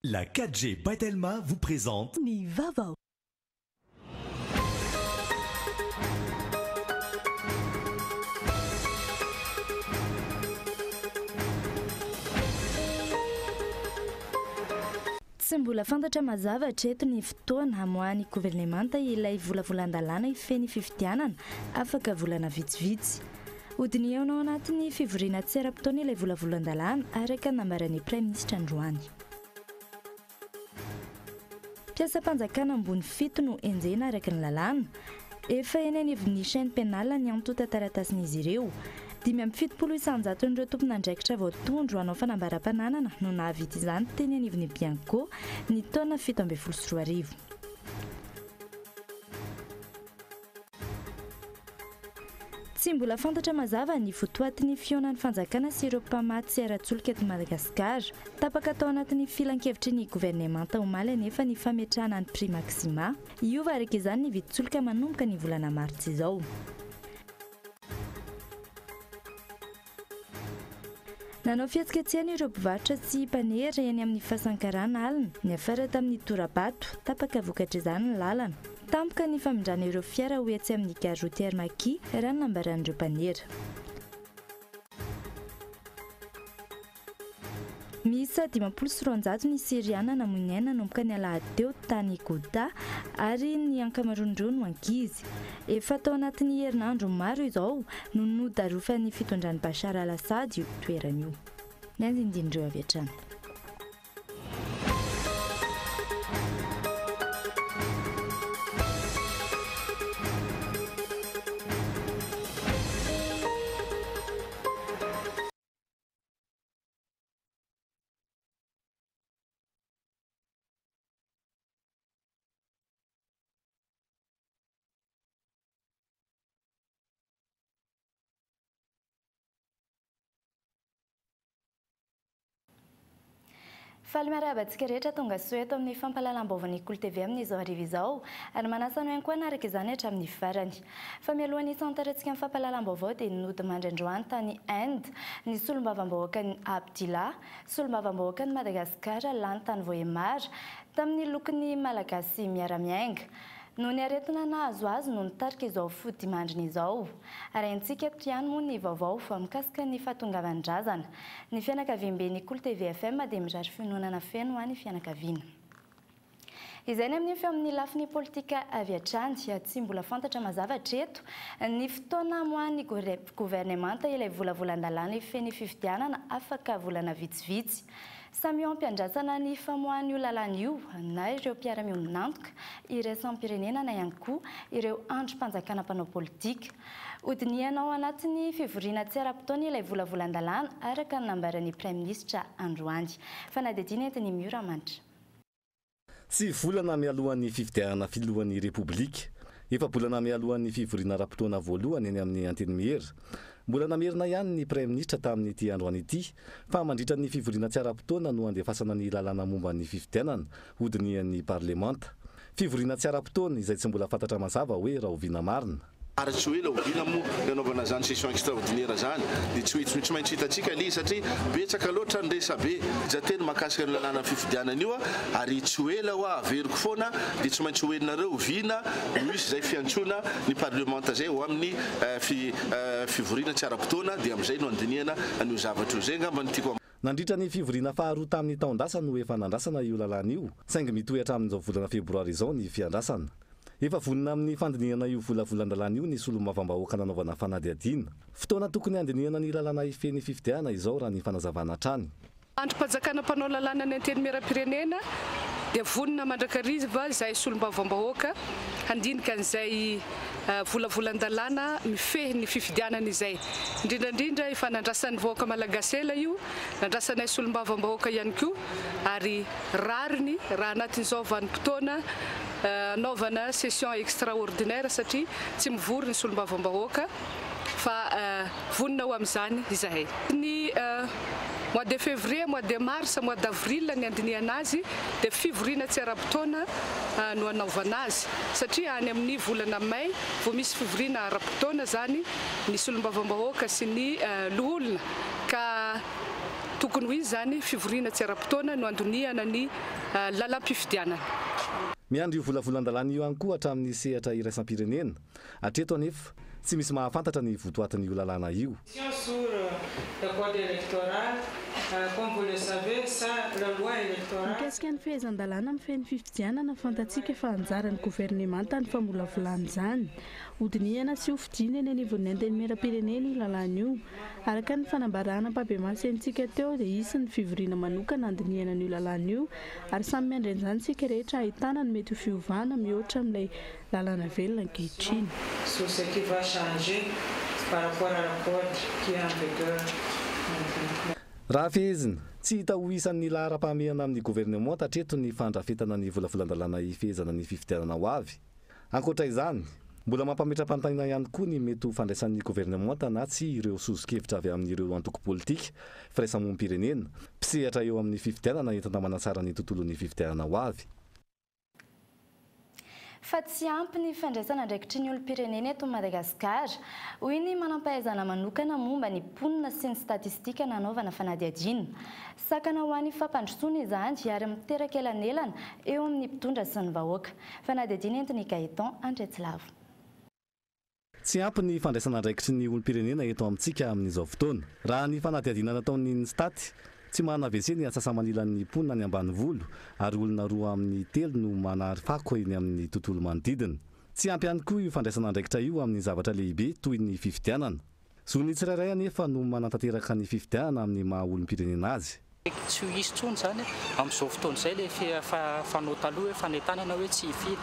La 4G by Telma vous présente Ny vaovao. Tsy mbola fantatra mazava hatreto ny fotoana hamoahan'ny governemanta ilay volavolan-dalàna hifehy ny fifidianana afaka volana vitsivitsy. Hodinihina ao anatin'ny fivoriana tsy ara-potoana ilay volavolan-dalàna, araka ny nambaran'ny Praiminisitra androany. Mpiasam-panjakana ambony fito no enjehina araka ny lalàna. Efa eny anivon'ny chaine pénale ny antontan-taratasin'izy ireo. 75 isan-jaton'ireo tompon'andraikitra voatondro hanao fanambaram-pananana no nahavita izany teny anivon'ny Bianco ny taona 2017. Tsy mbola fantatra mazava ny votoatin'ny fihaonan'ny fanjakana sy ireo mpamatsy ara-tsolika eto Madagasikara. Tapaka tao anatin'ny filankevitry ny governemanta omaly anefa ny fametrahana ny prix maxima. Hiova araka izany ny vidin-tsolika manomboka ny volana martsa izao. Nanao fihetsiketsehana ireo mpivarotra sy mpanera eny amin'ny Fasankarana alina, niafara tamin'ny tora-bato, tapaka vokatr'izany ny lalana. Tampoka ny famindrana ireo fiara ho etsy amin'ny gare routière Maki, raha ny nambaran'ireo mpanera. Miisa 250 ny Syriana namoy ny aina nanomboka ny alahady teo tany Ghouta ary ny ankamaroan'ireo no ankizy. Efa tao anatin'ny herinandro maro izao no nodarofan'ny fitondran'i Bashar al-Assad io toerana io. Ny andinindin'ireo avy hatrany. Faly miarahaba antsika rehetra tonga soa eto amin'ny fampahalalam-baovaon'ny Kolo TV amin'izao hariva izao ary manasa anao ihany koa hanaraka izany hatramin'ny farany. Fa mialohan'ny hisantarantsika ny fampahalalam-baovao dia nodimandry androany tany Inde ny solombavambahoakan'i Abdillah, solombavambahoakan'i Madagasikara lany tany Vohemar, tamin'ny lokon'ny Malagasy miara-miainga. Noho ny aretina nahazo azy no nitarika izao fodimandriny izao. Arahintsika eto ihany moa ny vaovao mikasika ny fahatongavan'ny razana. Ny fianakaviamben'ny Kolo TV FM dia mirary fiononana feno ho an'ny fianakaviana. Izay ny amin'ny feo amin'ny lafiny politika avy hatrany. Tsy mbola fantatra mazava hatreto ny fotoana hamoahan'ny governemanta ilay volavolan-dalàna hifehy ny fifidianana afaka volana vitsivitsy. Samy eo am-piandrasana ny famoahana io lalàna io na ireo mpiara-miombon'antoka iraisam-pirenena na ihany koa ireo andrim-panjakana mpanao politika. Hodinihana ao anatin'ny fivoriana tsy ara-potoana ilay volavolan-dalàna araka ny nambaran'ny Praiminisitra androany. Fanadihadiana entin'i Miora Manitra. Tsy volana mialohan'ny fifidianana filohan'ny Repoblika. Efa-bolana mialohan'ny fivoriana ara-potoana voalohany eny amin'ny Antenimiera. Mbola namerina ihany ny Praiminisitra tamin'ity androany ity fa mandritra ny fivoriana tsy ara-potoana no handefasana ny lalàna momba ny fifidianana hodinihan'ny Parlemanta. Fivoriana tsy ara-potoana izay tsy mbola fantatra mazava hoe rahoviana marina. Ary tsy ho ela oviana moa ny hanaovana izany session extraordinaire izany dia tsy ho tsy maintsy hitantsika ilay izy satria betsaka loatra ny resabe jateny mahakasika an'io lalàna fifidianana io ary tsy ho ela hoa averiko foana dia tsy maintsy ho henonareo oviana no hisy izay fiantsoana ny parlemanta izay ho amin'ny fivoriana tsy ara-potoana dia amin'izay no handinihana an'io zavatra io. Izay angamba no tiako Nandritra ny fivoriana faharoa tamin'ny taon-dasa no efa nandrasana io lalàna io, saingy mitohy hatramin'izao volana febroary izao ny fiandrasana. Efa vonona amin'ny fandinihana io volavolan-dalàna io ny solombavambahoaka nanaovana fanadihadiana. Fotoana tokony handinihana ny lalàna hifehy ny fifidianana izao raha ny fanazavana hatrany. Andrim-panjakana mpanao lalàna ny Antenimierampirenena dia vonona mandrakariva izahay solombavambahoaka handinika an'izay volavolan-dalàna mifehy ny fifidianana izay. Indrindra indrindra efa nandrasan'ny vahoaka malagasy ela io, nandrasanay solombavambahoaka ihany koa ary rariny raha anatin'izao vanim-potoana anaovana session extraordinaire satria tsy mivory ny solombavambahoaka fa vonona ho amin'izany izahay. Ny mois de février, mois de mars, mois d'avril ny andinihana azy dia fivoriana tsy ara-potoana no anaovana azy satria any amin'ny volana mai vao misy fivoriana ara-potoana izany ny solombavambahoaka sy ny loholona ka. Tokony ho izy izany fivoriana tsy ara-potoana no andinihana ny lalam-pifidianana. Miandry io volavolan-dalàna io ihany koa hatramin'ny sehatra iraisam-pirenena. Hatreto anefa, tsy misy mahafantatra ny votoatin'io lalàna io. Sur le code électoral, comme vous le savez, ça, la loi électorale. Mikasika ny fehezan-dalàna mifehy ny fifidianana, fantatsika fa anjaran'ny governemanta ny famolavolana izany. Hodinihana sy hofidiana eny anivon'ny Antenimierampirenena io lalàna io. Araka ny fanambarana ampahibemaso henontsika teo dia hisy ny fivoriana manokana handinihana an'io lalàna io ary samy miandry an'izany isika rehetra hahitana ny mety ho fiovana mihoatra amin'ilay lalàna velona ankehitriny. Sur ce qui va changer par rapport à la code qui est en vigueur maintenant. Raha fehezina, tsy hita ho isan'ny laharam-pahamehana amin'ny governemanta hatreto ny fandrafetana ny volavolan-dalàna hifehezana ny fifidianana ho avy. Ankoatra izany, mbola mampametra-panontaniana ihany koa ny mety ho fandraisan'ny governemanta na tsia ireo soso-kevitra avy amin'ireo antoko politika, firaisamonim-pirenena, mpisehatra eo amin'ny fifidianana entina manatsara ny tontolon'ny fifidianana ho avy. Fa tsy ampy ny fandraisana andraikitry ny olom-pirenena eto Madagasikara, hoy ny manampahaizana manokana momba ny mponina sy ny statistika nanaovana fanadihadiana. Sakana ho an'ny fampandrosoana izany ary miteraka elanelana eo amin'ny mpitondra sy ny vahoaka. Fanadihadiana entin'i Gaëtan Andretsilavo. Tsy ampy ny fandraisana andraikitry ny olom-pirenena eto amintsika amin'izao fotoana. Raha ny fanadihadiana nataon'ny Instat, tsy manana WC ny antsasa-manilan'ny mponina any ambanivolo ary olona roa amin'ny telo no manary fako eny amin'ny tontolo manodidina. Tsy ampy ihany koa io fandraisana andraikitra io amin'ny zavatra lehibe toy ny fifidianana. Zon'ny tsirairay anefa no manatanteraka ny fifidianana amin'ny maha olom-pirenena azy. Tsy ho hisy intsony izany amin'izao fotoana izay ilay fanao taloha hoe fanentanana hoe tsy hifidy.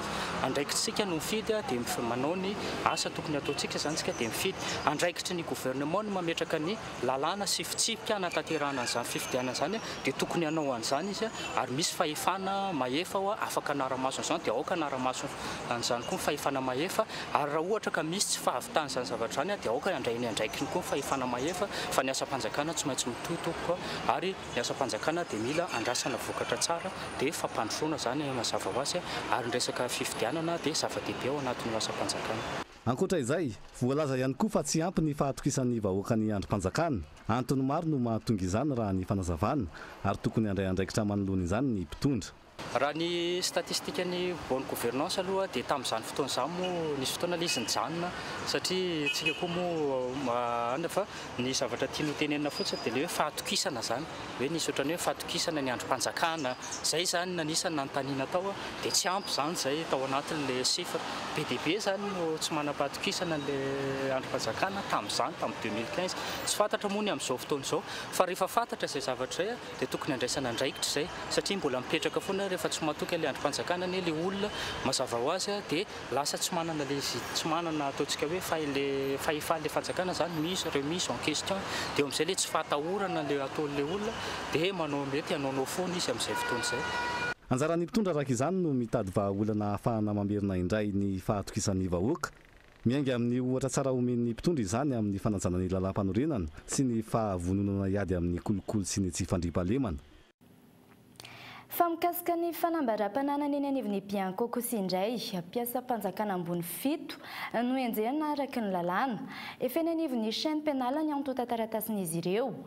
Andraikitsika no mifidy dia manao ny asa tokony hataontsika izany isika dia mifidy. Andraikitry ny gouvernement no mametraka ny lalàna sy fitsipika hanatanterahana an'izany fifidianana izany dia tokony hanao an'izany izy ary misy fahefana mahefa ao afaka hanara-maso an'izany dia aoka hanara-maso an'izany koa ny fahefana mahefa ary raha ohatra ka misy tsy fahavitan'izany zavatra izany dia aoka handray ny andraikiny koa ny fahefana mahefa fa ny asam-panjakana tsy maintsy mitohy tompoko ary ny asam-panjakana dia mila andrasana vokatra tsara dia fampandrosoana izany mazava ho azy ary ny resaka fifidianana dia zava-dehibe ao anatin'io asam-panjakana. Ankoatra izay, voalaza ihany koa fa tsy ampy ny fahatokisan'ny vahoaka ny andrim-panjakana. Antony maro no mahatonga izany raha ny fanazavana ary tokony handray andraikitra manoloana izany ny mpitondra. Raha ny statistikan'ny bonne gouvernance aloha dia tamin'izany fotoana izany moa nisy fotoana ilay izy nijanona satria tsika koa moa any fa ny zavatra tiany ho tenenina fotsiny dia ilay hoe fahatokisana izany hoe nisy ohatran'ny hoe fahatokisana ny andrim-panjakana izay izany no anisan'ny nanontaniana tao dia tsy ampy izany izay tao anatin'ilay chiffre be dia be izany no tsy manam-pahatokisana an'ilay andrim-panjakana tamin'izany tamin'ny 2015 tsy fantatra moa ny amin'izao fotoana izao fa rehefa fantatra izay zavatra izay dia tokony handraisana andraikitra izay satria mbola mipetraka foana rehefa tsy matoky an'ilay andrim-panjakana anie ilay olona mazava ho azy dia lasa tsy manana ilay izy tsy manana ataontsika hoe fa ilay fahefan'ilay fanjakana izany mise remise en question dia eo amin'izay ilay tsy fahatahorana ilay ataon'ilay olona dia manao mety hanaonao foana izy amin'izay fotoana izay. Anjaran'ny mpitondra araka izany no mitady vahaolana ahafahana mamerina indray ny fahatokisan'ny vahoaka. Miainga amin'ny ohatra tsara omen'ny mpitondra izany amin'ny fanajana ny lalàm-panorenana sy ny fahavononana hiady amin'ny kolikoly sy ny tsy fandriampahalemana. Fa mikasika ny fanambaram-pananana eny anivon'ny Bianco kosa indray, mpiasam-panjakana ambony fito no enjehina araka ny lalàna. Efa eny anivon'ny chaîne pénale ny antontan-taratasin'izy ireo.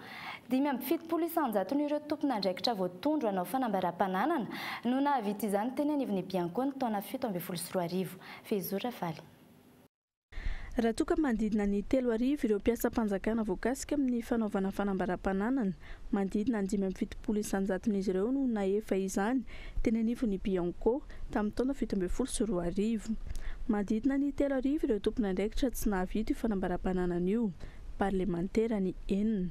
75 isan-jaton'ireo tompon'andraikitra voatondro hanao fanambaram-pananana no nahavita izany teny anivon'ny Bianco ny taona 2017. Fehizoro Faly. Raha toa ka manodidina ny 3000 ireo mpiasam-panjakana voakasika amin'ny fanaovana fanambaram-pananana, manodidina ny 75 isan-jaton'izy ireo no nahefa izany teny anivon'ny Bianco tamin'ny taona 2017. Manodidina ny 3000 ireo tompon'andraikitra tsy nahavita io fanambaram-pananana io, parlemantera ny enina.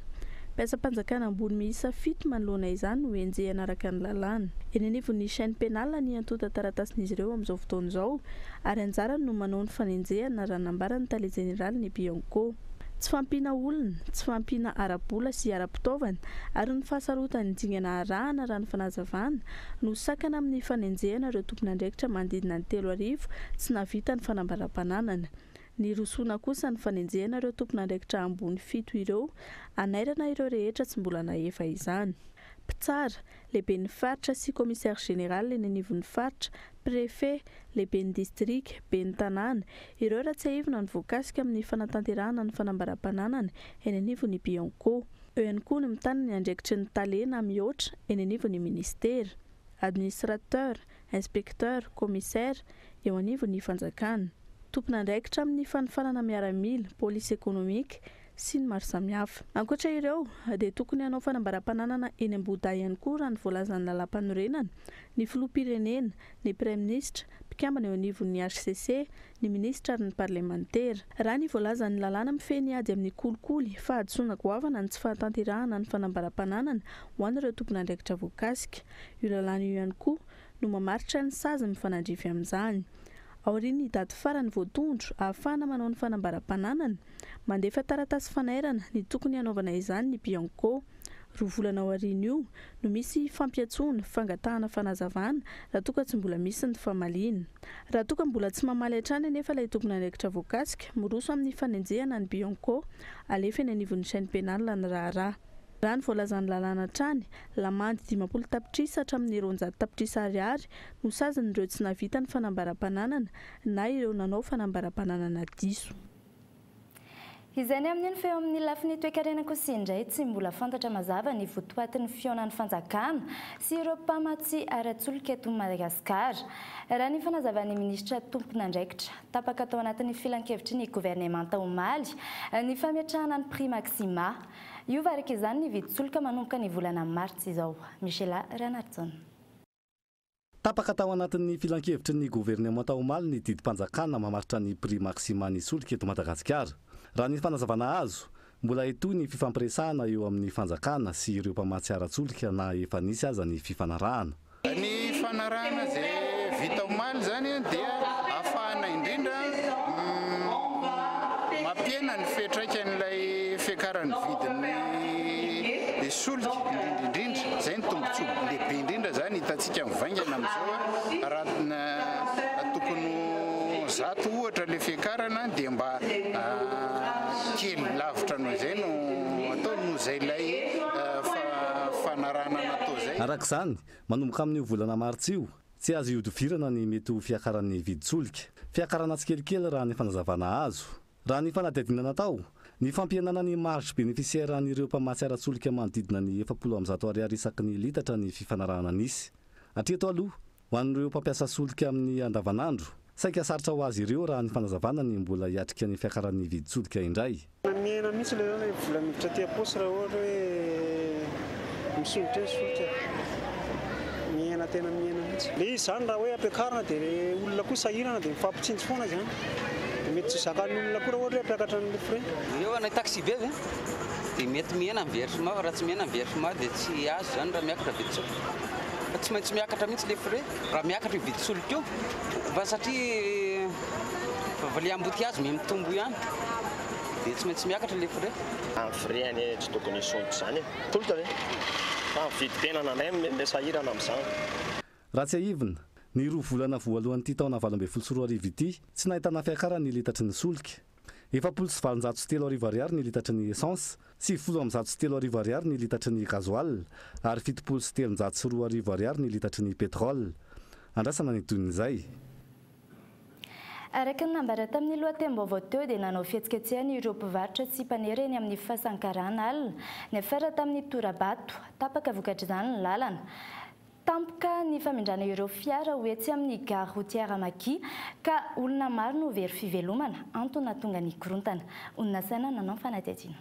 Mpiasam-panjakana ambony miisa fito manoloana izany no enjehina araka ny lalàna. Eny anivon'ny chaîne pénale ny antontan-taratasin'izy ireo amin'izao fotoana izao ary anjarany no manao ny fanenjehana raha nambaran'ny tale jeneraly ny Bianco. Tsy fahampiana olona, tsy fahampiana ara-bola sy ara-pitaovana ary ny fahasarotan'ny dingana arahana raha ny fanazavana no sakana amin'ny fanenjehana ireo tompon'andraikitra manodidina ny 3000 tsy nahavita ny fanambaram-pananana. Nirosoana kosa ny fanenjehana ireo tompon'andraikitra ambony fito ireo hanairana ireo rehetra tsy mbola nahefa izany. Mpitsara, lehiben'ny faritra sy commissaire général eny anivon'ny faritra, préfet, lehiben'ny distrika, ben'ny tanàna, ireo raha tsiahivina no voakasika amin'ny fanatanterahana ny fanambaram-pananana eny anivon'ny Bianco. Eo ihany koa ny mitana ny andraikitry ny tale na mihoatra eny anivon'ny minisitera, administrateur, inspecteur, commissaire, eo anivon'ny fanjakana. Tompon'andraikitra amin'ny fanofanana miaramila, police économique, sy ny maro samihafa. Ankoatra ireo, dia tokony hanao fanambaram-pananana eny Ambohidahy ihany koa raha ny voalazan'ny lalàmpanorenana, ny filoham-pirenena, ny praiminisitra, mpikambana eo anivon'ny hcc, ny minisitra ary ny parlemantera. Raha ny voalazan'ny lalàna mifehy ny ady amin'ny kolikoly, fahadisoana goavana ny tsy fahatanterahana ny fanambaram-pananana ho an'ireo tompon'andraikitra voakasika. Io lalàna io ihany koa no mamaritra ny sazy mifanandrify amin'izany. Aorian'ny daty farany voatondro ahafahana manao ny fanambaram-pananana, mandefa taratasy fanairana ny tokony hanaovana izany ny Bianco. Roa volana aorian'io no misy fampiantsoana, fangatahana fanazavana raha toa ka tsy mbola misy ny famaliana. Raha toa ka mbola tsy mamaly hatrany anefa ilay tompon'andraikitra voakasika, miroso amin'ny fanenjehana ny Bianco, alefa eny anivon'ny chaine pénale ny raharaha. Raha ny voalazan'ny lalàna hatrany, lamandy 50 tapitrisa hatramin'ny 200 tapitrisa ariary no sazin'ireo tsy nahavita ny fanambaram-pananana na ireo nanao fanambaram-pananana diso. Izay ny amin'iny fa eo amin'ny lafiny toekarena kosa indray tsy mbola fantatra mazava ny votoatin'ny fihaonan'ny fanjakana sy ireo mpamatsy ara-tsolika eto Madagasikara. Raha ny fanazavan'ny minisitra tompon'andraikitra, tapaka tao anatin'ny filankevitry ny governemanta omaly ny fametrahana ny prix maxima. Hiova araka izany ny vidin-tsolika manomboka ny volana martsa izao. Michela Ranarison. Tapaka tao anatin'ny filankevitry ny governemanta omaly ny didim-panjakana mamaritra ny prix maxima ny solika eto Madagasikara. Raha ny fanazavana azo, mbola hitohy ny fifampiresahana eo amin'ny fanjakana sy ireo mpamatsy ara-tsolika na efa nisy aza ny fifanarahana. Ny fanarahana izay vita omaly izany dia ahafahana indrindra mampihena ny fiantraikan'ilay fiakaran'ny vidin'ny solika indrindra indrindra. Izay no tombontsoa lehibe indrindra izany hitantsika mivaingana amin'izao. Raha tokony ho 100 ohatra ilay fiakarana dia mba kely lavitra noho izay no atao noho izay ilay fanarahana natao izay. Araka izany, manomboka amin'io volana martsa io, tsy azo ihodivirana ny mety ho fiakaran'ny vidin-tsolika. Fiakarana tsikelikely raha ny fanazavana azo. Raha ny fanadihadiana natao, ny fampihenana ny marge bénéficiaire an'ireo mpamatsy ara-tsolika manodidina ny 140 ariary isaky ny litatra ny fifanarahana nisy. Hatreto aloha, ho an'ireo mpampiasa solika amin'ny andavanandro, saika sarotra ho azy ireo raha ny fanazavana ny mbola hiatrika ny fiakaran'ny vidin-tsolika indray. Mihena mihitsy ilay hoe vola miditra aty am-paosy raha ohatra hoe misondrotra eo ny solika. Mihena tena mihena mihitsy. Ilay izy izany raha hoe ampiakarina dia ilay olona koa sahirana dia mifampitsinjo foana izany. Dia mety tsy ho zakan'ny olona koa raha ohatra hoe hampiakatra an'ilay frais. Eo anay taxi-be ve dia mety mihena ny versement fa raha tsy mihena ny versement dia tsy azo izany raha miakatra vidin-tsolika. Fa tsy maintsy miakatra mihitsy ilay frais raha miakatra io vidin-tsolika io fa satria ilay embouteillage miha mitombo ihany dia tsy maintsy miakatra ilay frais. Ny frais anie tsy tokony hisondrotra izany e. Tolotra ve? Fa ny vidim-piainana indray no mety sahirana amin'izany. Raha tsiahivina, ny roa volana voalohan'ity taona 2018 ity, tsy nahitana fiakarany ny litatry ny solika. 3840 ariary ny litatry ny essence, 390 ariary ny litatry ny gasoil ary 270 ariary ny litatry ny pétrole. Andrasana ny tohin'izay. Araka ny nambara tamin'ny lohatenim-baovao teo dia nanao fihetsiketsehana ireo mpivarotra sy mpanera eny amin'ny Fasankarana alina niafara tamin'ny tora-bato. Tapaka vokatr'izany ny lalana. Tampoka ny famindrana ireo fiara ho etsy amin'ny gare routière Maki ka olona maro no very fivelomana, antony nahatonga ny korontana. Olona saina nanao fanadihadiana.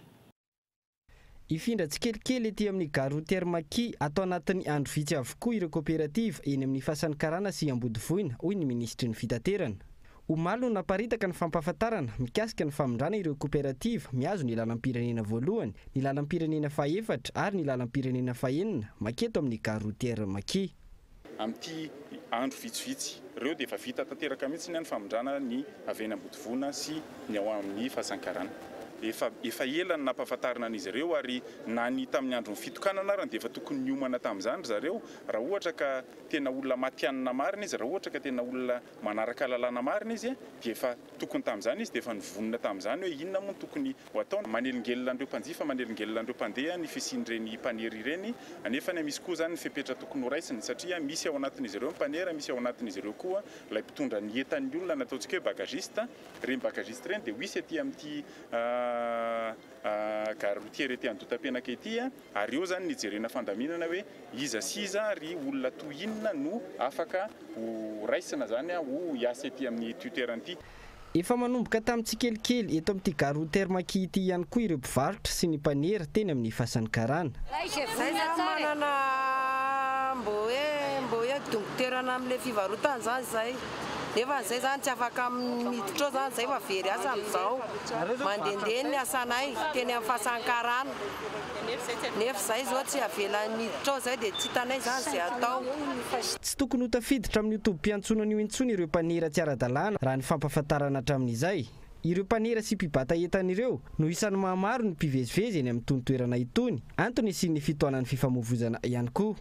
Hifindra tsikelikely ety amin'ny gare routière Maki ato anatin'ny andro vitsy avokoa ireo koperativa eny amin'ny Fasan'ny Karana sy Ambodivoina, hoy ny minisitry ny Fitaterana. Omaly no naparitaka ny fampahafantarana mikasika ny famindrana ireo koperativa mihazo ny lalam-pirenena voalohany, ny lalam-pirenena fahefatra ary ny lalam-pirenena fahenina maketo amin'ny gare routière Maki. Amin'ity andro vitsivitsy ireo dia efa vita tanteraka mihitsy ny famindrana ny avy eny Ambodivona sy ny ao amin'ny Fasankarana. Efa efa ela no nampahafantarina an'izy ireo ary na ny tamin'ny andron'ny fitokanana arany dia efa tokony niomana tamin'izany ry zareo raha ohatra ka tena olona matihanina marina izy, raha ohatra ka tena olona manaraka lalàna marina izy dia efa tokony tamin'izany izy dia efa nivonona tamin'izany hoe inona moa no tokony ho atao. Manelingelina an'ireo mpanjifa, manelingelina an'ireo mpandeha ny fisian'ireny mpanera ireny, anefa misy koa izany ny fepetra tokony ho raisiny satria misy ao anatin'izy ireo ny mpanera, misy ao anatin'izy ireo koa ilay mpitondra ny entan'ny olona na ataontsika hoe bagagiste. Ireny bagagiste ireny dia ho hisy aty amin'ity gare routière ety Andohatapenaka ety ary eo izany ny hijerena fandaminana hoe iza sy iza ary olona toy inona no afaka ho raisina izany ho hiasa ety amin'ity toerana ity. Efa manomboka tamin'ny tsikelikely eto amin'ity gare routière Maki ity ihany koa ireo mpivarotra sy ny mpanera teny amin'ny Fasan'ny Karana. Zay zany manana mbô hoe mbô hoe dongon-toerana amin'ilay fivarotana zany zay. Nefa zay zany tsy afaka miditra ao zany zay fa very asa amin'izao. Mandehandeha ny asanay teny amin'ny Fasan'ny Karana. Nefa zay zao tsy avela miditra ao zay dia tsy hitanay zany zay atao. Tsy tokony ho tafiditra amin'io tobim-piantsonana io intsony ireo mpanera tsy ara-dalàna raha ny fampahafantarana hatramin'izay. Ireo mpanera sy mpibata entana ireo no isan'ny mahamaro ny mpivezivezy eny amin'itony toerana itony, antony hisian'ny fitohanan'ny fifamoivoizana ihany koa.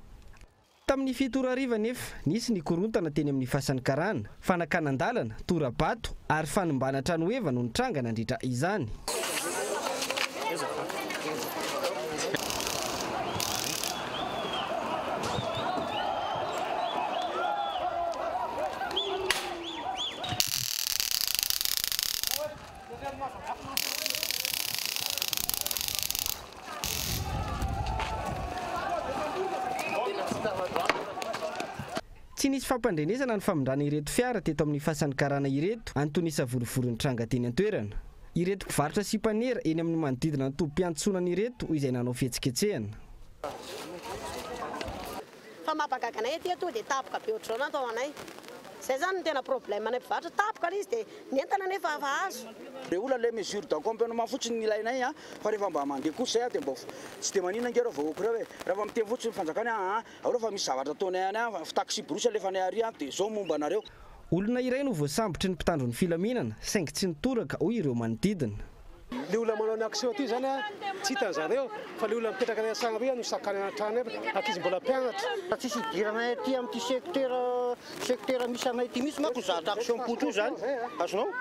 Tamin'ny 7 ora hariva anefa, nisy ny korontana teny amin'ny Fasan'ny Karana. Fanakanan-dalana, tora-bato ary fanimbana tranoheva no nitranga nandritra izany. Tsy nisy fampandrenesana ny famindrana ireto fiara teto amin'ny Fasan'ny Karana ireto, antony savorovoro nitranga teny an-toerana. Ireto mpivarotra sy mpanera eny amin'ny manodidina ny tobim-piantsonana ireto izay nanao fihetsiketsehana. Fa mampagaga anay aty atoa dia tapoka be ohatr'izao natao anay. Zay zany no tena problème anay mpivarotra, tapoka ilay izy dia ny entana anefa efa azo. Re olona le mesure d'accompagnement fotsiny no ilainay a, fa rehefa mba mandeha kosa zay a dia mba tsy dia maninona ange ireo vahoaka ireo e, rehefa miteny fotsiny ny fanjakana hoe aa aleo fa misy zavatra ataonay any a, taxi brousse alefanay ary a, dia zao momba anareo. Olona iray no voasambotry ny mpitandro ny filaminana saingy tsy nitoraka hoy ireo manodidina. Le olona manao ny action aty zany a tsy hitan zareo fa le olona mipetraka any an-tsaha ary no sakanana an-trano any, ankizy mbola mpianatra. Tsisy idiranay aty amin'ity secteur secteur misy anay ity mihitsy manko ny zavatra action mipoitra io zany, azonao?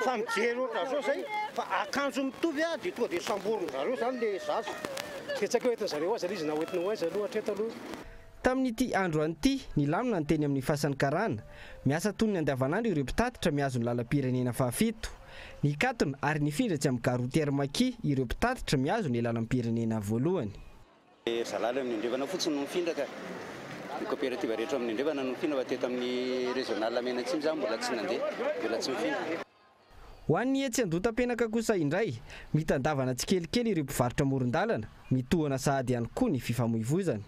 Fa mijery ohatran'izao zay fa akanjo mitovy a dia tonga dia samborin zareo zany le zaza. Dia tsy haiko hoe entin zareo aiza le izy na hoentina ho aiza aloha hatreto aloha. Tamin'ity androany ity, nilamina ny teny amin'ny Fasan'ny Karana. Miasa toy ny andavanandro ireo mpitatitra mihazo ny lalam-pirenena fahafito. Nikatona ary nifindra etsy amin'ny gare routière Maki ireo mpitatitra mihazo ny lalam-pirenena voalohany. Ry zalahy amin'ny Andrefana fotsiny no mifindra ka. Ny coopérative rehetra amin'ny Andrefana no mifindra fa teto amin'ny régional Mianatsimo za mbola tsy nandeha, mbola tsy mifindra. Ho an'ny etsy Andohatapenaka kosa indray, mitandavana tsikelikely ireo mpivarotra amoron-dalana, mitohana sahady ihany koa ny fifamoivoizana.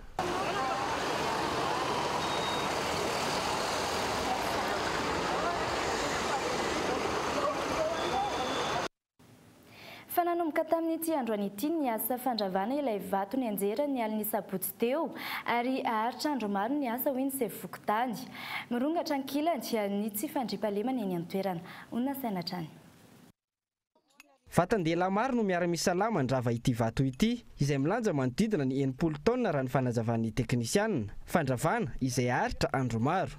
Fa nanomboka tamin'ity androany ity ny asa fandravana ilay vato nianjera ny alin'ny sabotsy teo ary haharitra andro maro ny asa hoy ny sefo fokontany. Mirongatra ankilany ny tsy fandriampahalemana eny an-toerana. Honina saina hatrany. Vatan-dehilahy maro no miara-misalahy mandrava ity vato ity, izay milanja manodidina ny 60 taonina raha ny fanazavan'ny teknisianina. Fandravana izay haharitra andro maro.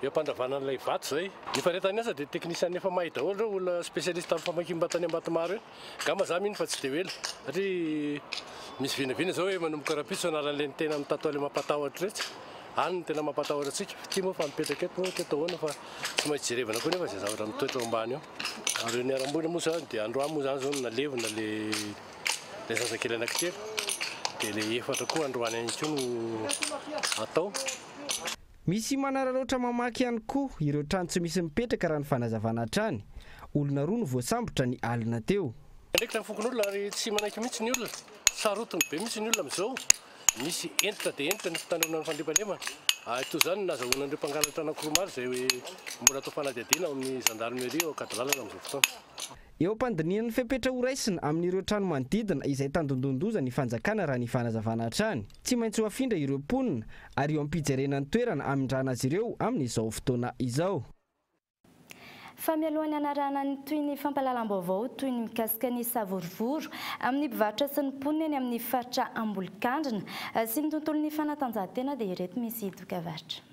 Eo am-pandravana an'ilay vato izay. Ny faharetan'ny asa dia teknisianina efa mahay daholo ireo olona spécialiste amin'ny famakiam-bato any Ambatomaro eny. Angamba za mino fa tsy dia ho ela satria misy vinavina izao hoe manomboka rahampitso hanala an'ilay ny tena mitato ilay mampatahotra iretsy. Any no tena mampatahotra antsika. Ity moa fa mipetraka eto moa teto ahoana fa tsy maintsy jerevana koa nefa izay zavatra mitoetra ao ambany ao. Ary ireo niharam-boina moa izany dia androany moa izany izao no nalevina ilay ilay zazakely anankitelo dia ilay efatra koa androany ihany koa no atao. Misy manararaotra mamaky ihany koa ireo trano tsy misy mipetraka raha ny fanazavana hatrany. Olona roa no voasambotra ny alina teo. Miandraikitra ny fokonolona ary tsy manaiky mihitsy ny olona. Sarotiny be mihitsy ny olona amin'izao. Misy hentitra dia hentitra ny fitandroana ny fandriampahalemana. Ary toy izany no nahazahoana an'ireo mpangalatra anankiroa maro izay mbola atao fanadihadiana ao amin'ny zandarmerie ao Ankadilalana amin'izao fotoana. Eo am-pandinihana ny fepetra horaisina amin'ireo trano manodidina izay tandindon-doza ny fanjakana raha ny fanazavana hatrany. Tsy maintsy ho afindra ireo mponina ary eo am-pijerena ny toerana hamindrana azy ireo amin'izao fotoana izao. Fa mialohan'ny hanarahana ny tohin'ny fampahalalam-baovao toy ny mikasika ny savorovoro amin'ny mpivarotra sy ny mponina eny amin'ny faritra Ambolokandrina sy ny tontolon'ny fanatanjahantena dia ireto misy dokavarotra.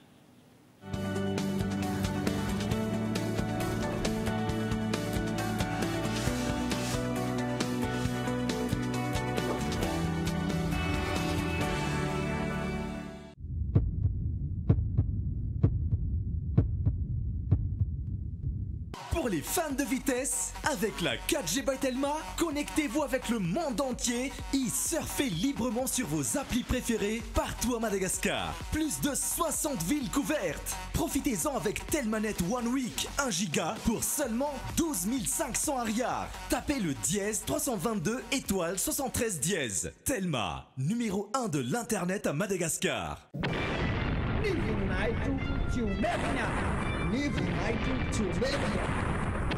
Pour les fans de vitesse, avec la 4G by Telma, connectez-vous avec le monde entier et surfez librement sur vos applis préférées partout à Madagascar. Plus de 60 villes couvertes. Profitez-en avec Telmanet One Week 1 giga pour seulement 12 500 ariary. Tapez le dièse 322 étoile 73 dièse. Telma, numéro 1 de l'internet à Madagascar. Ny voninahitro tsy omeko ny hafa. Ny voninahitro tsy omeko ny hafa.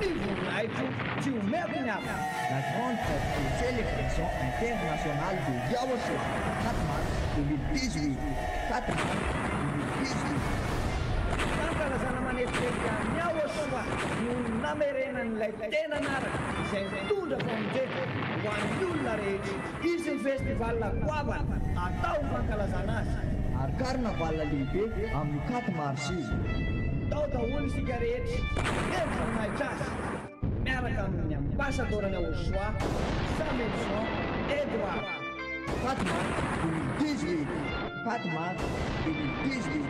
Ny voninahitro tsy omeko ny hafa. La grande fête de célébration internationale de Yahoshua, 4 mars 2018, 4 mars 2018. Fankalazana manetriketrika an'i Yahoshua no namerenan'ilay tena anarana izay nitondra famonjena ho an'ny olona rehetra. Hisy ny festival goavana atao ho fankalazana azy. Ary carnaval lehibe amin'io 4 mars io. Tao daholo isika rehetra, feno voninahitra azy, miaraka amin'ny ambasadaoran'i Yahoshua, Samuelson Edouard. 4 mars 2018, 4 mars 2018.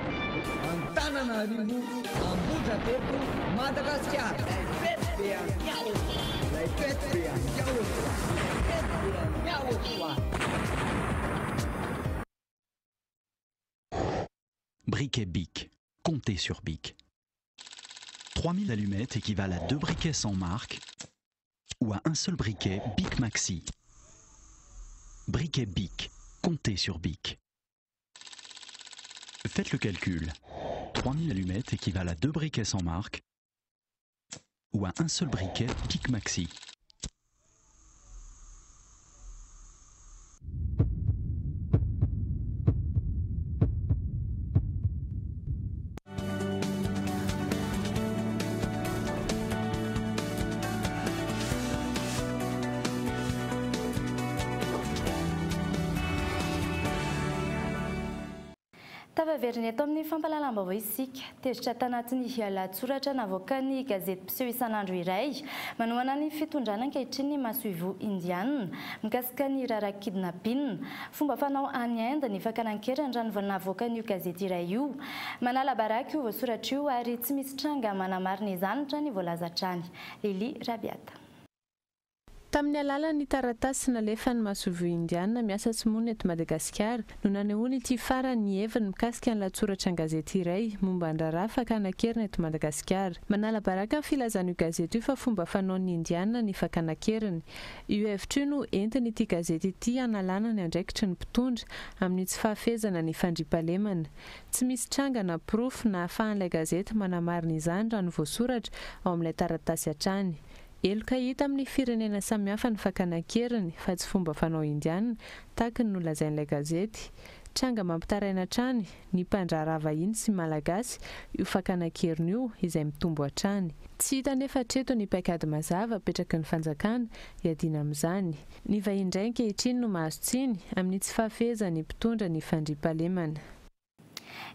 Antananarivo, Ambohidrapeto, Madagasikara. Ilay fety be an'i Yahoshua. Ilay fety be an'i Yahoshua. Ilay fety be an'i Yahoshua. Briquet Bic. Comptez sur Bic. 3000 allumettes équivalent à 2 briquets sans marque ou à un seul briquet Bic Maxi. Briquet Bic. Comptez sur Bic. Faites le calcul. 3000 allumettes équivalent à 2 briquets sans marque ou à un seul briquet Bic Maxi. Tafaverina eto amin'ny fampahalalam-baovao isika. Tezitra tanatin'ny lahatsoratra navoakan'ny gazety mpiseho isan'andro iray manohana ny fitondrana ankehitriny ny masoivoho indianina mikasika ny raharaha kidnapping. Fomba fanao any Inde ny fakana an-keriny raha ny navoakan'io gazety iray io. Manala baraka io voasoratra io ary tsy misy tranga manamarina izany raha ny voalaza hatrany. Lily Rabiata. Tamin'ny alalan'ny taratasy nalefan'ny masoivoho indianina miasa sy monina eto Madagasikara no nanehoany ity farany ny heviny mikasika ny lahatsoratra an-gazety iray momba ny raharaha fakana an-keriny eto Madagasikara. Manala baraka ny filazan'io gazety io fa fomba fanaon'ny indianina ny fakana an-keriny. Io hevitra io no entin'ity gazety ity hanalana ny andraikitry ny mpitondra amin'ny tsy fahafehezana ny fandriampahalemana. Tsy misy tranga na porofo nahafahan'ilay gazety manamarina izany raha ny voasoratra ao amin'ilay taratasy hatrany. Heloka hita amin'ny firenena samihafa ny fakana an-keriny fa tsy fomba fanao indiana, tahaka ny nolazain'ilay gazety. Tranga mampitaraina hatrany ny mpandraharaha vahiny sy malagasy io fakana an-keriny io izay mitombo hatrany. Tsy hita anefa hatreto ny paikady mazava apetraky ny fanjakana hiadiana amin'izany. Ny vahiny indray ankehitriny no mahazo tsiny amin'ny tsy fahafehezan'ny mpitondra ny fandriampahalemana.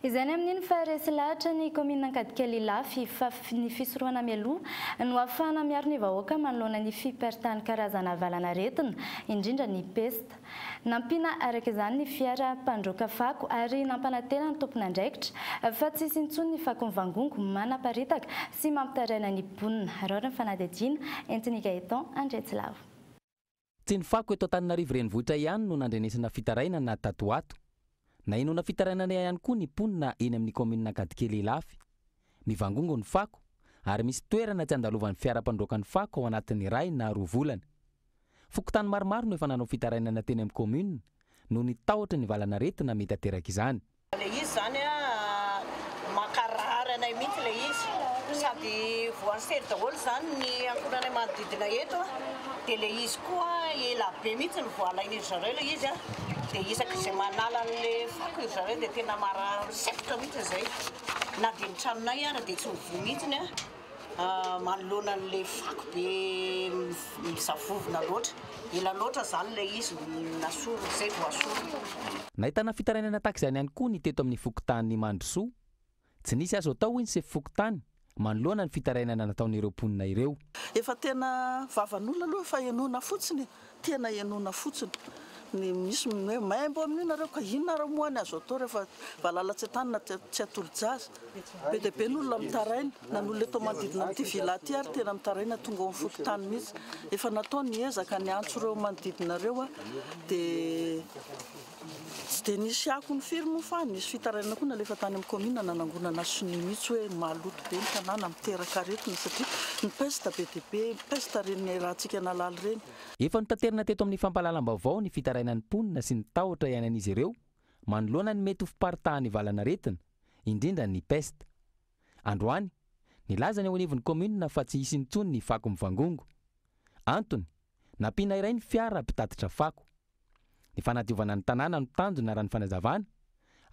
Izay ny amin'iny fa resy lahatra ny kaominina Ankadikely Ilafy fa ny fisorohana mialoha no ahafahana miaro ny vahoaka manoloana ny fiparitahan'ny karazana valanaretina, indrindra ny pesta. Nampiana araka izany ny fiara mpandroaka fako ary nampanantena ny tompon'andraikitra fa tsy hisy intsony ny fako mivangongo manaparitaka sy mampitaraina ny mponina. Raory ny fanadihadiana entin'i Gaëtan Andriatsilavo. Tsy ny fako eto Antananarivo renivohitra ihany no nandrenesana fitarainana tato ho ato. Nahenoana fitarainana ihany koa ny mponina eny amin'ny kaominina Ankadikely Ilafy. Mivangongo ny fako ary misy toerana tsy andalovan'ny fiara mpandroaka ny fako ao anatin'ny iray na roa volana. Fokontany maromaro no efa nanao fitarainana teny amin'ny kaominina noho ny tahotra ny valanaretina mety aterak'izany. Ilay izy izany mankarary anay mihitsy ilay izy, sady voan'ny sery daholo izany ny ankohonanay manodidina eto, dia ilay izy koa ela be mihitsy no vao alain'iry zareo ilay izy, dia isak'izay manala an'ilay fako iry zareo dia tena marary sefotra mihitsy izay, na dia ny tranonay ara dia tsy mivoha mihitsy. Manoloana an'ilay fako be misavovona loatra. Ela loatra izany ilay izy nasorina, izay vao asorina. Nahitana fitarainana tahaka izany ihany koa ny teto amin'ny fokontany Mandrosoa. Tsy nisy azo atao hoy ny sefo fokontany manoloana ny fitarainana nataon'ireo mponina ireo. Efa tena vavan'olona aloha efa henoina fotsiny e, tena henoina fotsiny. Ny misy ny hoe maimbo amin'io nareo ka inona ary moa ny azo atao rehefa valala tsy an-tany na tsy atolo-jaza. Be dia be ny olona mitaraina, na ny olona eto manodidina amin'ity villa ity ary tena mitaraina tonga ao amin'ny fokontany mihitsy. Efa natao ny ezaka niantso ireo manodidina ireo dia tsy dia nisy akony firy moa fa nisy fitarainana koa nalefa tany amin'ny kaominina nanangonana sonia mihitsy hoe maloto be ny tanàna, miteraka aretina satria ny peste be dia be, peste ireny rahantsika nahalala ireny. Efa notaterina teto amin'ny fampahalalam-baovao ny fitarainan'ny mponina sy ny tahotra iainan'izy ireo manoloana ny mety ho fiparitahan'ny valanaretina, indrindra ny peste. Androany, nilaza ny eo anivon'ny kaominina fa tsy hisy intsony ny fako mivangongo. Antony, nampiana iray ny fiara mpitatitra fako. Ny fanadiovana ny tanàna no tanjona raha ny fanazavana,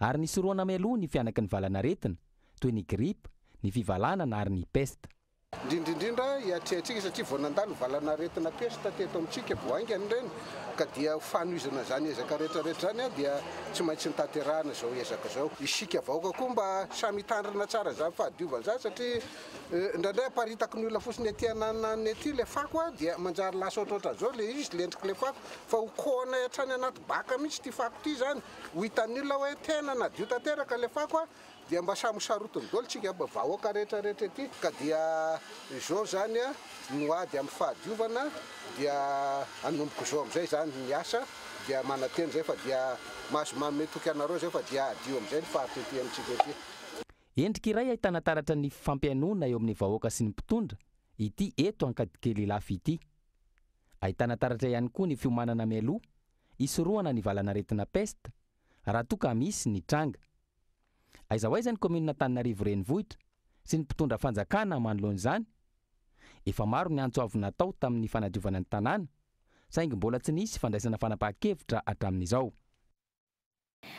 ary nisorohana mialoha ny fihanaky ny valanaretina, toy ny gripa, ny fivalanana ary ny peste. Indrindra indrindra hiatrehantsika satria vao nandalo ny valanaretina pesta teto amintsika vao haingana ireny ka dia ho fanohizana izany ezaka rehetra rehetra izany dia tsy maintsy notanterahana izao ezaka izao. Isika vahoaka koa mba samy hitandrina tsara izany fahadiovana izany satria indraindray aparitaky ny olona fotsiny aty ananany aty ilay fako dia manjary lasa ohatrohatran'izao ilay izy, ilay endrik'ilay fako fa ho kohanay hatrany anaty baka mihitsy ity fako ity izany, ho hitan'ny olona hoe tena nadio tanteraka ilay fako. Dia mba samy ho sarotiny daholo tsika vahoaka rehetra rehetra ety ka dia izao zany no ady amin'ny fahadiovana dia anomboka izao amin'izay zany ny asa dia manantena izay fa dia mahazo manome toky anareo izay fa dia hadio amin'izay ny faritra ety amintsika ety. Endrika iray ahitana taratra ny fifampihainoana eo amin'ny vahoaka sy ny mpitondra ity eto Ankadikely Ilafy ity. Ahitana taratra ihany koa ny fiomanana mialoha hisorohana ny valanaretina peste raha toa ka misy ny tranga. Aiza ho aiza ny kaominina Antananarivo Renivohitra sy ny mpitondra fanjakana manoloana izany? Efa maro ny antso avo natao tamin'ny fanadiovana ny tanàna, saingy mbola tsy nisy fandraisana fanapahan-kevitra hatramin'izao.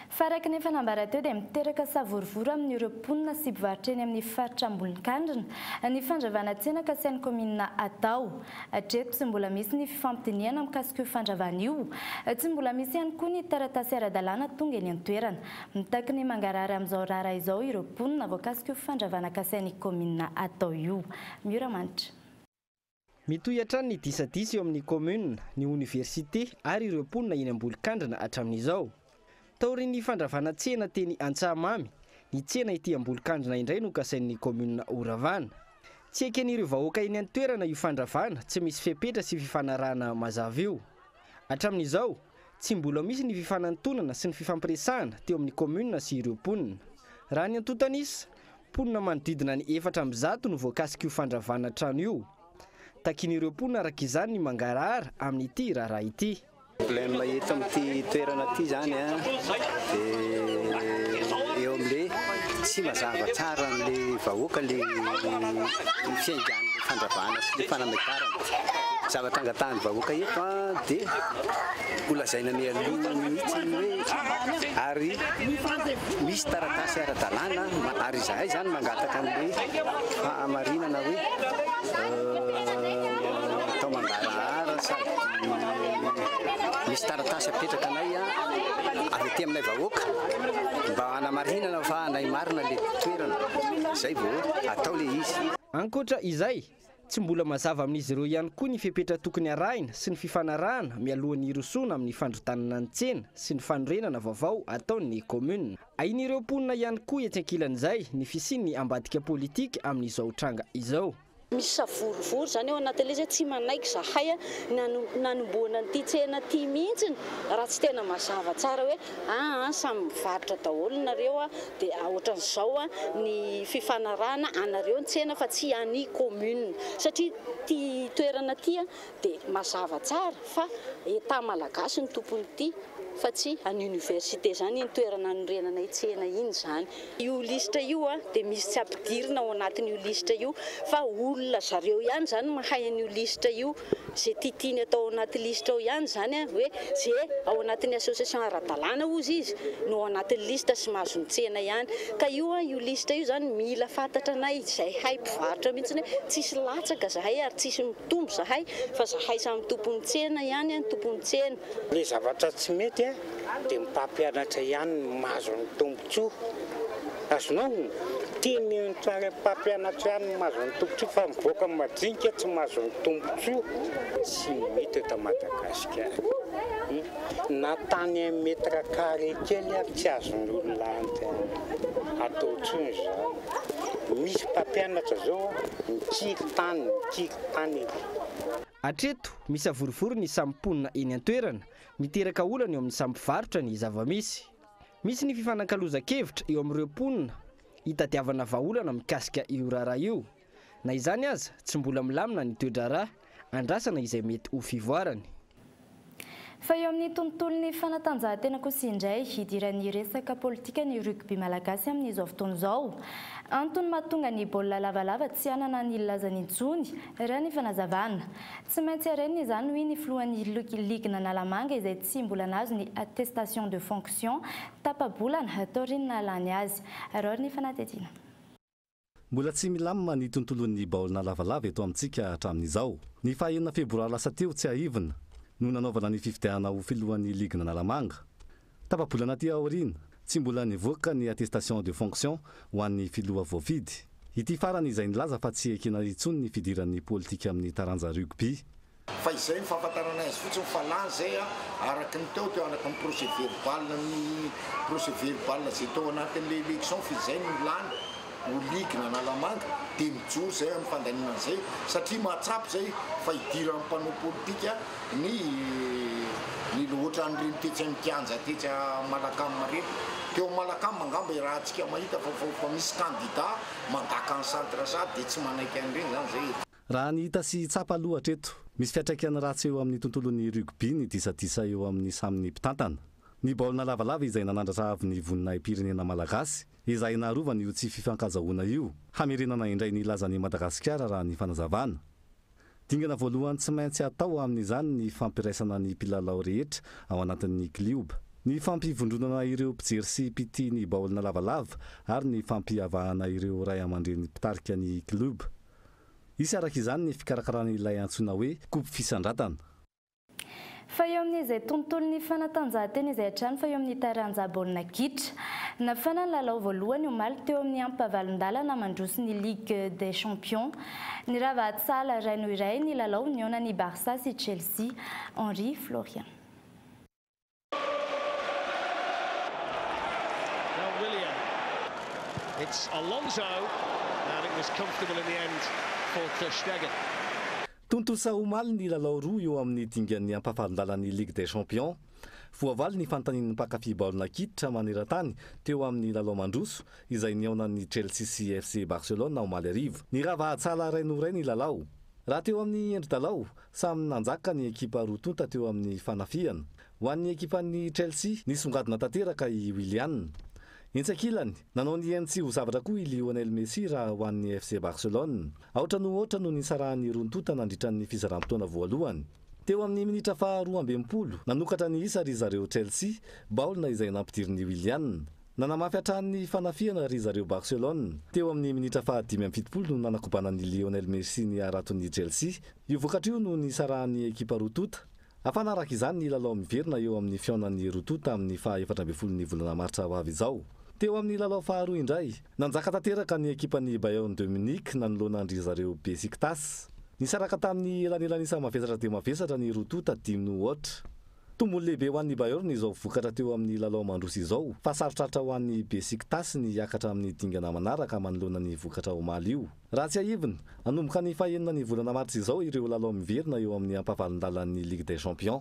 Fa araka ny efa nambara teo dia miteraka savorovoro amin'ireo mponina sy mpivarotra eny amin'ny faritra Amboninkandrina ny fandravana tsena kasain'ny kaominina atao. Hatreto tsy mbola misy ny fifampidinihana mikasika io fandravana io. Tsy mbola misy ihany koa ny taratasy ara-dalàna tonga eny an-toerana. Mitaky ny mangarahara amin'izao raharaha izao ireo mponina voakasik'io fandravana kasain'ny kaominina atao io. Miora Manitra. Mitohy hatrany ny disadisa eo amin'ny kaominina, ny oniversite ary ireo mponina eny Ambolinkandrina hatramin'izao. Taorian'ny fandravana tsena teny Antsahamamy, ny tsena ety Ambolinkandrina indray no kasain'ny kaominina horavana. Tsy eken'ireo vahoaka eny an-toerana io fandravana tsy misy fepetra sy fifanarahana mazava io. Hatramin'izao, tsy mbola misy ny fifanantonana sy ny fifampiresahana teo amin'ny kaominina sy ireo mponina. Raha ny antontan'isa, mponina manodidina ny 104 no voakasik'io fandravana trano io. Takian'ireo mponina araka izany ny mangarahara amin'ity raharaha ity. Problème eto amin'ity toerana ity izany dia eo amin'ilay tsy mazava tsara amin'ilay vahoaka ilay fiaingan'ilay fandravana sy ilay fanamaitarana. Zavatra angatahan'ny vahoaka eto dia ho lazaina mialoha mihitsy hoe ary misy taratasy ara-dalàna ary izahay izany mangataka an'ilay fahamarinana hoe atao mangarahara sady misy taratasy apetraka anay avy aty aminay vahoaka mba hanamarinana fa anay marina le toerana, izay vao atao le izy. Ankoatra izay, tsy mbola mazava amin'izy ireo ihany koa ny fepetra tokony arahina sy ny fifanarahana mialohan'ny hirosoana amin'ny fandrodanana ny tsena sy ny fanorenana vaovao ataon'ny kaominina. Ahian'ireo mponina ihany koa etsy ankilan'izay ny fisian'ny ambadika politika amin'izao tranga izao. Misy savorovoro izany ao anatin'ilay izy hoe tsy manaiky izahay nanombohana an'ity tsena ity mihitsy raha tsy tena mazava tsara hoe aa samy mivarotra daholo nareo dia ohatran'izao ny fifanarahana anareo ny tsena fa tsy an'ny commune satria ity toerana ity dia mazava tsara fa Etat malagasy no tompon'ity fa tsy an'ny université izany iny toerana anorenanay tsena iny izany. Io lisitra io dia misy tsy ampidirina ao anatin'io lisitra io fa olona zareo ihany izany mahay an'io lisitra io, ze tiatiany atao ao anaty lisitra ao ihany izany hoe ze ao anatin'ny association ara-dalàna ozy izy no ao anatin'ny lisitra sy mahazo ny tsena ihany. Ka io io lisitra io izany mila fantatra anay izay hay mpivarotra mihitsy hoe tsisy latsaka zahay ary tsisy mitombo zahay fa zahay samy tompon'ny tsena ihany ny tompon'ny tsena. Le zavatra tsy mety dia ny mpampianatra ihany no mahazo ny tombotsoa. Azonao? Tiany ny mpampianatra ihany no mahazo ny tombotsoa fa ny vahoaka madinika tsy mahazo ny tombotsoa. Tsy mety eto Madagasikara. Na tany un mètre carré kely ary tsy azon'ny olona atao intsony izany. Misy mpampianatra izao mikiry tany, mikiry tany izy. Hatreto, misavorovoro ny samy mponina eny an-toerana. Miteraka olana eo amin'ny samy mpivarotra ny zava-misy. Misy ny fifanakalozan-kevitra eo amin'ireo mponina hitadiavana vahaolana mikasika io raharaha io. Na izany aza, tsy mbola milamina ny toe-draharaha, andrasana izay mety ho fivoarany. Fa eo amin'ny tontolon'ny fanatanjahantena kosa indray, hidiran'ny resaka politika ny rugby malagasy amin'izao fotoana izao. Antony mahatonga ny baolina lavalava tsy hanana ny lazany intsony, raha ny fanazavana. Tsy maintsy harenina izany hoy ny filohan'ny ligin'Analamanga izay tsy mbola nahazo ny attestation de fonction tapa-bolana taorian'ny nahalany azy. Araho ny fanadihadiana. Mbola tsy milamina ny tontolon'ny baolina lavalava eto amintsika hatramin'izao. Ny faha enina febroary lasa teo, tsiahivina, no nanaovana ny fifidianana ho filohan'ny ligin'Analamanga. Tapa-bolana aty aoriana, tsy mbola nivoaka ny attestation de fonction ho an'ny filoha voafidy. Ity farany izay nilaza fa tsy ekena intsony ny fidiran'ny politika amin'ny taranja rugby. Fa izay ny fahafantarana azy fotsiny fa lany izay a, araka ny teo teo araka ny procès verbal ny procès verbal izay tao anatin'ilay élection fa izay no lany ho ligue n'Analamanga dia mijoro izay amin'ny fandaniana an'izay satria mahatsapa izay fa idiran'ny mpanao politika ny ny ohatran'ireny tetsy amin'ny kianja tetsy Malacam ireny. Teo amin'ny Malacam angamba iarahantsika mahita fa fa misy candidat mandaka ny centre sahady dia tsy manaiky an'ireny izany izay eto. Raha ny hita sy tsapa aloha hatreto, misy fiantraikany ratsy eo amin'ny tontolon'ny rugby ny disadisa eo amin'ny samy ny mpitantana. Ny baolina lavalava izay nanandratra avo ny voninahi-pirenena malagasy, ezahina harovana io tsy fifankazahoana io, hamerenana indray ny lazan'i Madagasikara raha ny fanazavana. Dingana voalohany tsy maintsy atao amin'izany ny fampiraisana ny mpilalao rehetra ao anatin'ny klioba. Ny fampivondronana ireo mpijery sy mpitia ny baolina lavalava ary ny fampihavahana ireo ray aman-dreny mpitarika ny klioba. Hisy araka izany ny fikarakarana ilay antsoina hoe Coupe Fisandratana. Fa eo amin'izay tontolon'ny fanatanjahantena izay hatrany fa eo amin'ny taranja baolina kitra. Nafana ny lalao voalohany omaly teo amin'ny ampavalon-dalana mandroso ny Ligue des Champions. Nirava sahala iray noho iray ny lalao nihaonan'i Barça sy Chelsea. Henri Florian. Now Willian. It's Alonso and it was comfortable in the end for Ter Stegen. Tontosa omaly ny lalao roa eo amin'ny dingan'ny ampahavalon-dalan'ny Ligue des Champions. Voavaly ny fanontanian'ny mpankafy baolina kitra maneran-tany teo amin'ny lalao mandroso izay nihaonan'ny Chelsea sy FC Barcelone omaly hariva. Nirava hatsala iray noho iray ny lalao. Raha teo amin'ny endri-dalao, samy nanjaka ny ekipa roa tonta teo amin'ny fanafihana. Ho an'ny ekipan'ny Chelsea, nisongadina tanteraka i Willian. Etsy ankilany, nanao ny ainy tsy ho zavatra koa i Lionel Messi raha ho an'ny FC Barcelone. Aotra noho aotra no nisarahan'ny roa tonta nandritra ny fizaram-potoana voalohany. Teo amin'ny minitra faha 62, nanokatra ny isa ry zareo Chelsea, baolina izay nampidirin'i Willian. Nanamafy hatrany ny fanafihana ry zareo Barcelone. Teo amin'ny minitra faha 75 no nanakobanan'i Lionel Messi ny haraton'ny Chelsea. Io vokatra io no nisarahan'ny ekipa roa tonta. Hafana araka izany ny lalao miverina eo amin'ny fihaonan'ny roa tonta amin'ny faha 14 ny volana martsa ho avy izao. Teo amin'ny lalao faharoa indray, nanjaka tanteraka ny ekipan'ny Bayern de Munich nanoloana an-dry zareo Besiktas. Nisaraka tamin'ny elanelan'isa mavesatra dia mavesatra ny roa tonta dimy noho aotra. Tombony lehibe ho an'ny Bayern izao vokatra teo amin'ny lalao mandroso izao, fa sarotrarotra ho an'ny Besiktas ny hiakatra amin'ny dingana manaraka manoloana ny vokatra omaly io. Raha tsiahivina, hanomboka ny fahenina ny volana martsa izao ireo lalao miverina eo amin'ny ampahavalon-dalan'ny Ligue des Champions.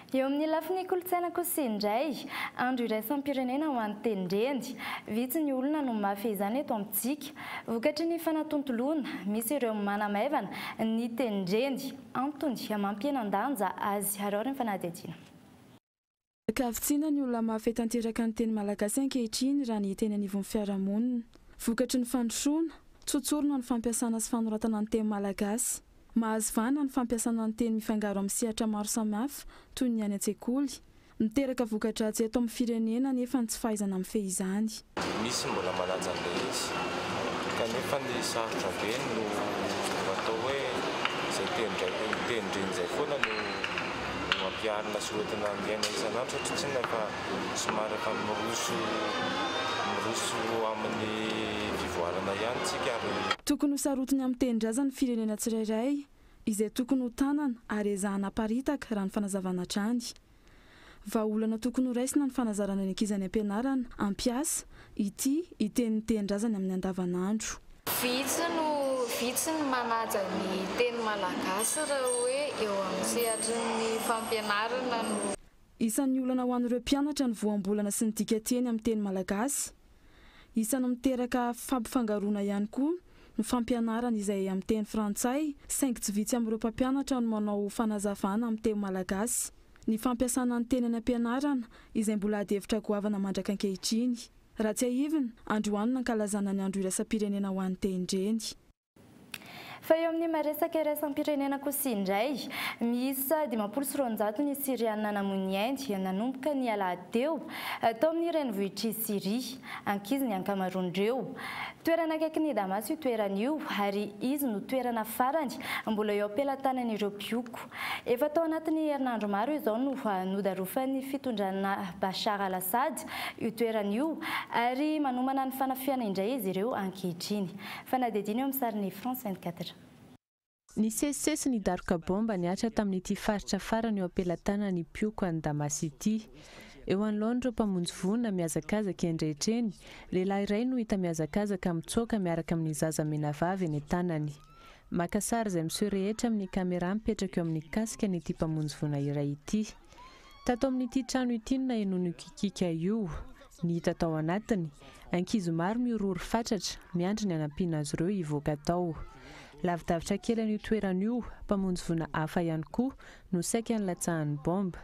Eo amin'ny lafiny kolontsaina kosa indray, andro iraisam-pirenena ho an'ny tenindreny. Vitsy ny olona no mahafehy izany eto amintsika. Vokatry ny fanatontoloana, misy ireo manamaivana ny tenindreny. Antony mampihenan-danja azy. Araho ny fanadihadiana. Ankavitsiana ny olona mahafehy tanteraka ny teny malagasy ankehitriny raha ny teny anivon'ny fiarahamonina. Vokatry ny fandrosoana, tsotsorina ny fampiasana sy fanoratana ny teny malagasy. Mahazo vahana ny fampiasana ny teny mifangaro amin'ny sehatra maro samihafa toy ny any an-tsekoly. Miteraka voka-dratsy eto amin'ny firenena anefa ny tsy fahaizana mifehy izany. Misy mbola manaja an'ilay izy kanefa ny sarotra be no atao hoe izay tenin-dreny izay foana no ampiharina sy hoentina miaina isan'andro satria tsinona efa somary efa miroso miroso amin'ny fivoarana ihany tsika ary Tokony ho sarotiny amin'ny tenin-drazany ny firenena tsirairay. izay tokony ho tanana ary ezahana aparitaka raha ny fanazavana hatrany. Vahaolana tokony ho raisina ny fanazarana ny ankizy any am-pianarana hampiasa ity hiteny ny tenin-drazany amin'ny andavanandro. Vitsy no vitsy ny manaja ny teny malagasy raha hoe eo amin'ny sehatry ny fampianarana no. Isan'ny olana ho an'ireo mpianatra ny voambolana sy ny dikanteny amin'ny teny malagasy. Isan'ny miteraka fampifangaroana ihany koa ny fampianarana izay amin'ny teny frantsay saingy tsy vitsy amin'ireo mpampianatra no manao fanazavana amin'ny teny malagasy. Ny fampiasana ny teny any am-pianarana izay mbola adihevitra goavana mandraka ankehitriny. Raha tsiahivina, androany no nankalazana ny andro iraisam-pirenena ho an'ny tenin-dreny. Fa eo amin'ny maresaka iraisam-pirenena kosa indray, miisa 250 ny Syriana namoy ny ainy nanomboka ny alahady teo, tao amin'ny renivohitr'i Syria. Ankizy ny ankamaroan'ireo. Toerana akaikin'i Damas io toerana io ary izy no toerana farany mbola eo am-pelatanan'ireo mpioko. Efa tao anatin'ny herinandro maro izao no nodarofan'ny fitondrana Bashar al-Assad io toerana io ary manomana ny fanafihana indray izy ireo ankehitriny. Fanadihadiana eo amin'ny sarin'ny France 24. Nisesisesy ny daroka baomba nihatra tamin'ity faritra farany eo am-pelatanan'ny mpioko any Damas ity. Eo anoloan'ireo mpamonjy voina mihazakazaka eny rehetra eny, lehilahy iray no hita mihazakazaka mitsoaka miaraka amin'ny zaza menavavy eny an-tanany. Maka sary izay miseho rehetra amin'ny camera mipetraka eo amin'ny casque-ny ity mpamonjy voina iray ity. Tato amin'ity trano ity no nahenoana io kikiaka io. Ny hita tao anatiny, ankizy maro mihorohoro fatratra, miandry ny hanampiana azy ireo hivoaka tao. Lavidavitra kely an'io toerana io, mpamonjy voina hafa ihany koa no saika nilatsahan'ny baomba.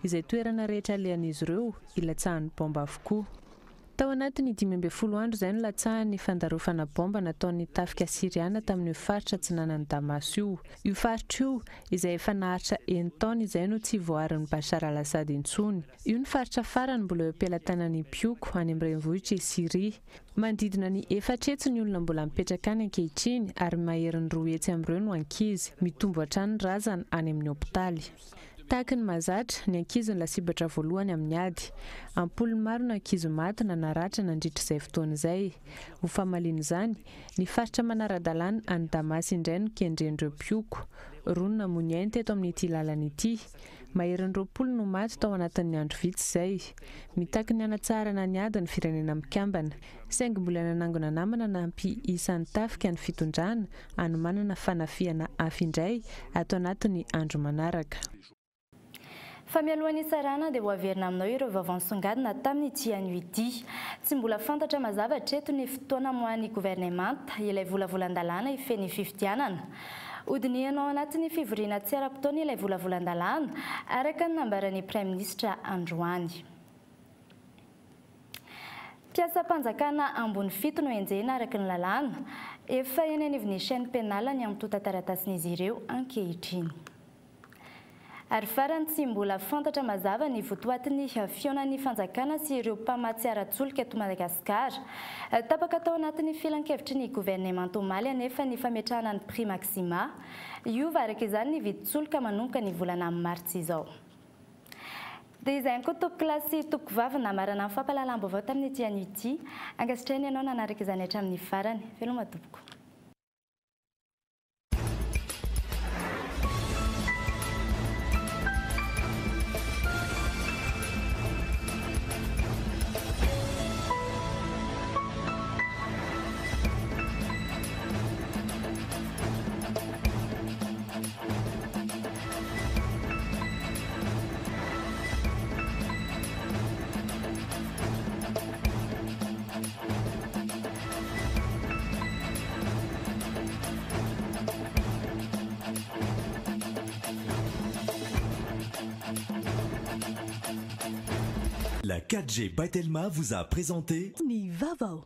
Izay toerana rehetra alehan'izy ireo, ilatsahan'ny baomba avokoa. Tao anatin'ny 15 andro izay no latsahan'ny fandarofana baomba nataon'ny tafika Syriana tamin'io faritra atsinanan'i Damas io. Io faritra io, izay efa naharitra enin-taona izay no tsy voaarin'i Bashar al-Assad intsony. Io ny faritra farany mbola eo am-pelatanan'ny mpioko any amin'ny renivohitr'i Syria. Manodidina ny 400 ny olona mbola mipetraka any ankehitriny ary maherin'ny 200 amin'ireo no ankizy. Mitombo hatrany ny razana any amin'ny hopitaly. Tahaka ny mahazatra, ny ankizy no lasibatra voalohany amin'ny ady. Am-polony maro ny ankizy maty na naratra nandritra izay fotoana izay. Ho famaliana izany, ny faritra manara-dalàna any Damas indray no kendren'ireo mpioko. Roa no namoy ny ainy teto amin'ity lalana ity. Maherin'ny 20 no maty tao anatin'ny andro vitsy izay. Mitaky ny hanatsaharana ny ady ny Firenena Mikambana. Saingy mbola nanangona namana nampy isa ny tafika ny fitondrana hanomanana fanafihana hafa indray ato anatin'ny andro manaraka. Fa mialohan'ny hisarahana dia ho averina aminao ireo vaovao nisongadina tamin'ity anio ity. Tsy mbola fantatra mazava hatreto ny fotoana hamoahan'ny governemanta ilay volavolan-dalàna hifehy ny fifidianana. Hodinihana ao anatin'ny fivoriana tsy ara-potoana ilay volavolan-dalàna, araka ny nambaran'ny Praiminisitra androany. Mpiasam-panjakana ambony fito no enjehina araka ny lalàna. Efa eny anivon'ny chaîne pénale ny antontan-taratasin'izy ireo ankehitriny. Ary farany, tsy mbola fantatra mazava ny votoatin'ny fihaonan'ny fanjakana sy ireo mpamatsy ara-tsolika eto Madagasikara. Tapaka tao anatin'ny filankevitry ny governemanta omaly anefa ny fametrahana ny prix maxima. Hiova araka izany ny vidin-tsolika manomboka ny volana martsa izao. Dia izay ihany koa tompokolahy sy tompokovavy namarana ny fampahalalam-baovao tamin'ity anio ity. Ankasitrahina ianao nanaraka izany hatramin'ny farany. Veloma tompoko. La 4G by Telma vous a présenté Ny vaovao.